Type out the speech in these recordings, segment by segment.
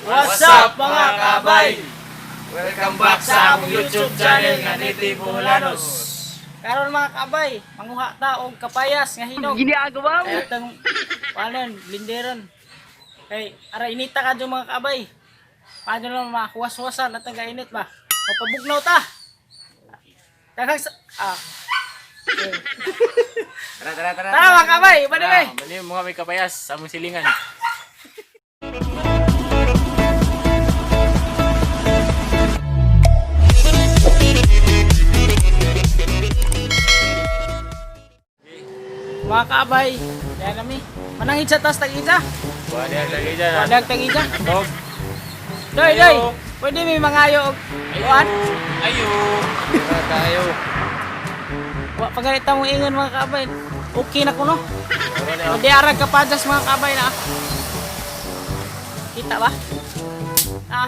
What's up, mga kabay? Welcome back sa among YouTube channel nga Native Boholanos. Karon, mga kabay, manguha ta og kapayas nga hinog. Ginagawa mo. Atong panon, blinderon. Kay ara inita ka mga kabay. Paano lang mahuwas-huwasan at ang init ba? Mapabugnaw ta. Daghang sa ah. Tara, tara, tara. Tara, mga kabay, bani bay. Bali mga may kapayas sa among silingan. Mga kabay, yan nami. Manangit sa tas tag-isa. Wala lagi dyan. Wadag tag-isa. Dog. Doy, doy. Pwede may mangayo og kuan. Ayo. Tara tayo. Wa pa ganit mong ingon, mga kabay. Okay na kuno. Di arag kapajas, mga kabay, na. Kita ba? Ah.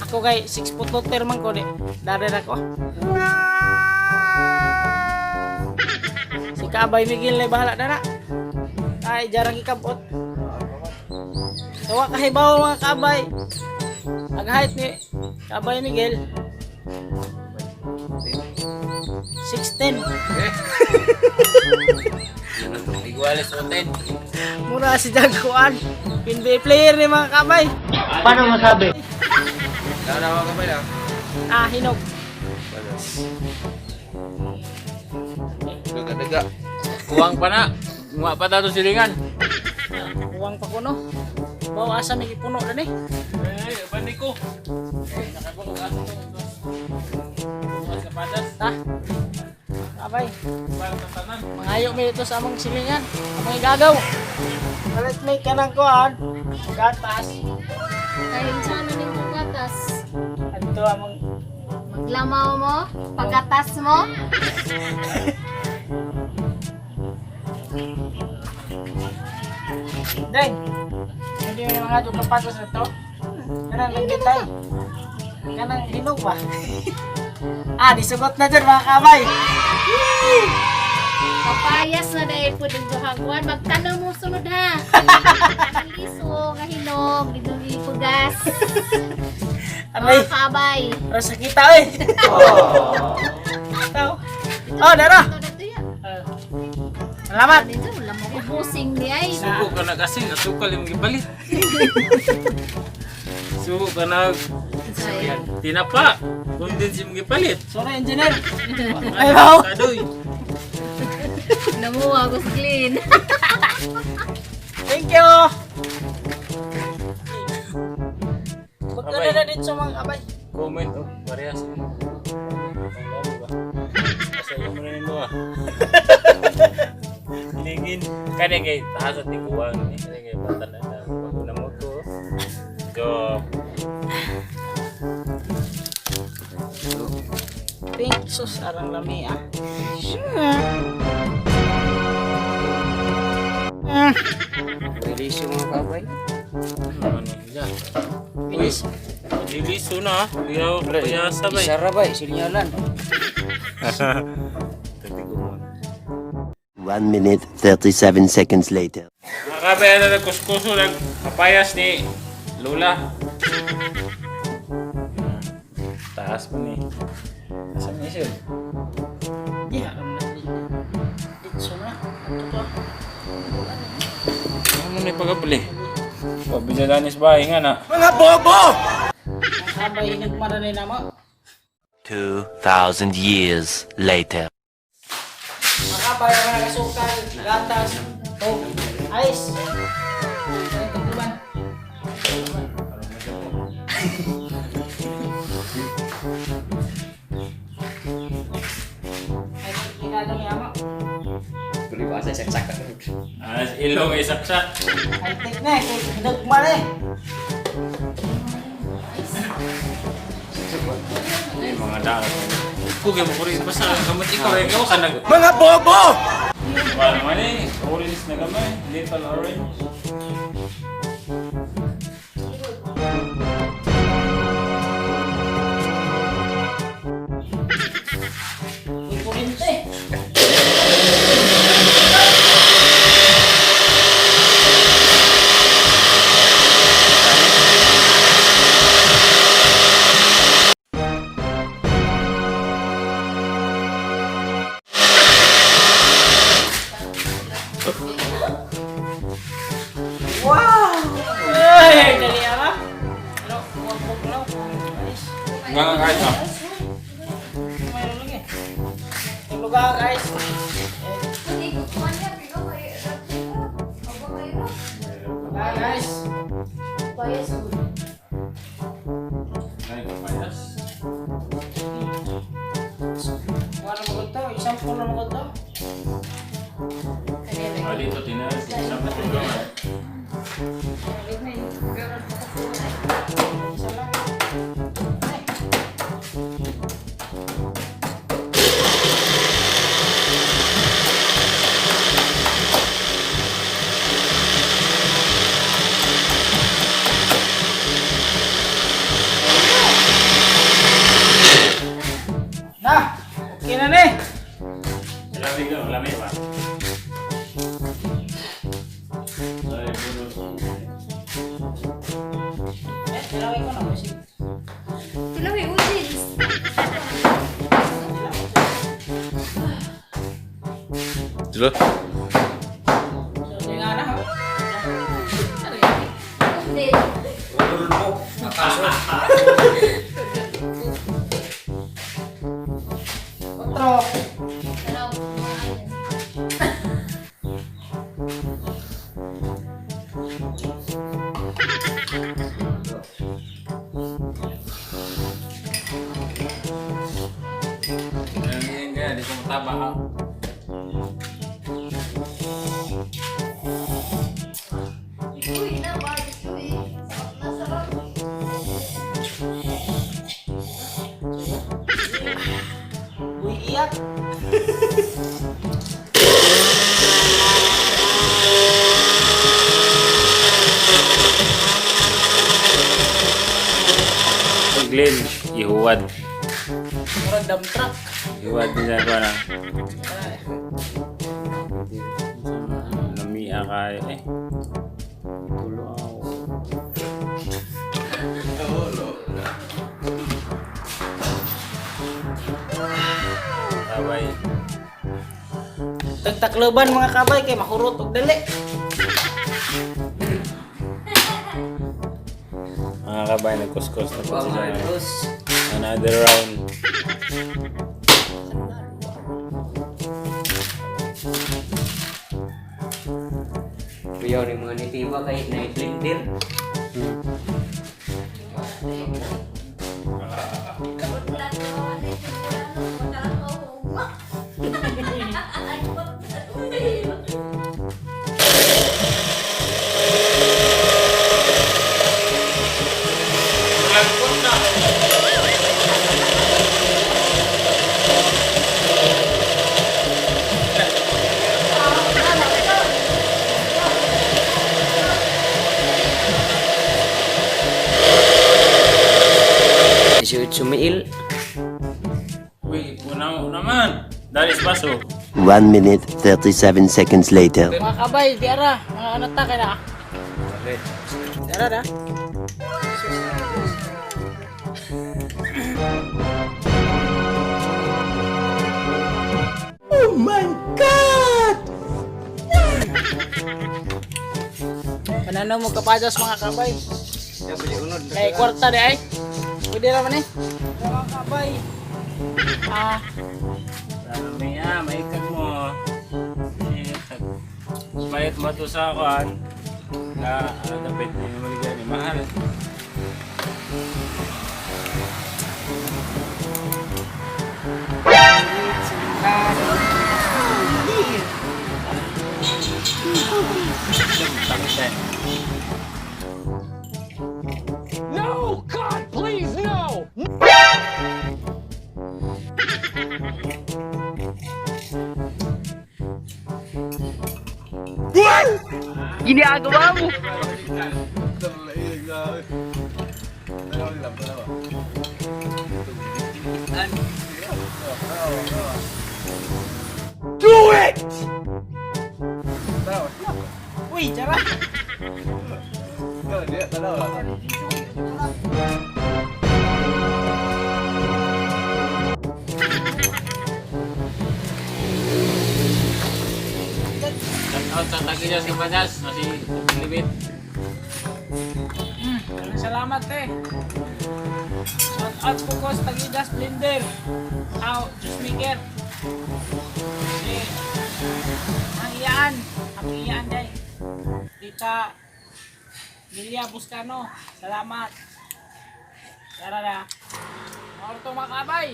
Ako kay 6 foot looter man ko di. Dari ra ko. Si Kabay Miguel na bahala na na. Ay, jarang ikabot. Tawa kahibaw, mga kabay. Ang height ni Kabay Miguel 6'10". Iguales o 10. Mura si Jaguan. NBA player ni mga kabay. Paano masabi? Tara na, mga kabay na. Ah, hinog. Daga daga. Kuwang pa na. Nguha pa tato silingan. Uwang pa ko no. Bawa asa may ipuno na ni. Eh, bani ko. Eh, nakabang asa to. Bukas kapadas. Ta. Kabay, Para sa tanan. mangayo mi dito sa among silingan. Among igagaw. Palit may kanang kuan. Gatas. Kaya sana ning pagkatas. Adto among Maglamaw mo, pagkatas mo. Deng. Hindi may mga dug kapatas na to. Kanang langgitay. Kanang hinog ba? Ah, disugot na dyan, mga kabay. Papayas na dahil po dito hagwan. Magtanong mo sunod ha. Ang liso, nga hinog, dito ipugas. Aray. Mga kaabay. Aray, sakita eh. Tao. Oh, dara. Ito na to ya. Salamat. Dito, wala mo kubusing ni ay. Sugo ka na kasi, nasukal yung gibalit. Sugo ka na, Sorry. tinapa. Kundin si mong gipalit. Sorry, engineer. Ay, wow. Kadoy. Namuha ko sa clean. Thank you. Pagkano na dito sa mga kabay. Comment, oh, parehas. Kasi mo na nito ah. Lingin. Kani kay taas at tiguan. Kani kay bata na na. Pag una mo to. Job. Pink sauce arang lami ah. Release yung mga kabay. Ano niya? Uy, diliso na ah. Iyaw, kaya sabay. Isara bay, sinyalan. 1 minute, 37 seconds later. Mga kabay, ano nagkuskuso ng kapayas ni Lola. Taas pa ni. Asa ni siya? Di alam na dito. Dito na. Ito to. Ano ni pagabli? Pabidalanis ba nga na. Mga kabay nagmaranay na mo. 2,000 years later. Mga kabay ang mga kasukal, gatas, o ice. Ay, tagluban. Ay, komplikado ni ama. Tuloy ba sa saksak? Ah, ilong ay saksak. High-tech na eh, kay nagmara eh. Ay, mga daan. Kugay mo ko rin basta gamot ikaw eh, ikaw ka nag... Mga bobo! Wala man eh, orange na gamay, little orange. May kurente. Wow! Ay, dali ara. Pero, wag mo lang. Guys, Nga nga kahit na. mayroon lang eh. Tulog ka, guys. Bye, guys. Bias mo. Ay, kapayas. Wala mo to, isang puno mo to. Ah, dito tinas. Isang patulong. Isa lang. Ay. Na, okay na ni. Lami ka, lami ba? Ay, puno. Eh, dalawin ko na kasi. Sila may audience. Dilo. So, di nga na ha. Hindi. Otro. Tanaw, mga ano. Yan, yan, di ko mataba ha. Uy, na ba? Uy, sarap na sarap. Uy, iyak. Glenn, ihuwad. Murag dump truck. Ihuwad nila ko na. Lamia kayo eh. Tulo ako. Tabay. Tagtakloban mga kabay kay makurot og dali. Mga kabay, nagkuskus na po sila. Tapos, Another round. kuyaw ni mga nitiba kay na blender. Isuot sumiil. Uy, una una man. Dalis baso. 1 minute 37 seconds later. Mga kabay, di ara, mga ano ta kay na. Di ara na. Oh my God! Pananaw mo kapajas mga kabay. Kay kwarta di ay. Pwede ra man eh. Mga kabay. Ah, Lamia, maikag mo. Shit. Bayad mo to sa kuan. Na, dapat ni maligay ni mahal. No! God, please, no! Uy, tara. Shout out sa Tagilyas Cabañas na si Limit. Maraming salamat eh. Shout out po ko sa Tagidas Blender. Aw, juice maker. Si ang iyaan, ang iyaan day. Tita Milia Buscano, salamat. Tara na. Mauro mga kaabay.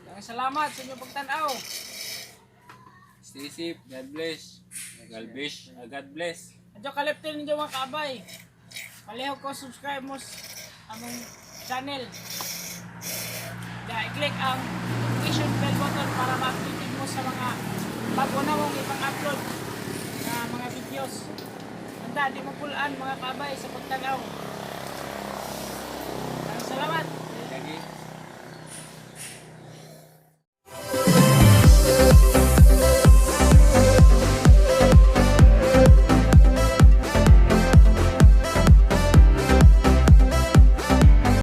Maraming salamat sa inyong pagtanaw. Stay safe. God bless. God bless. God bless. Adyo kaliptin ninyo mga kaabay. Palihog ko subscribe mo sa among channel. Da, i-click ang notification bell button para ma-update mo sa mga bago na mong ipang-upload na mga videos. Handa, di mo pulaan mga kaabay sa pagtanaw.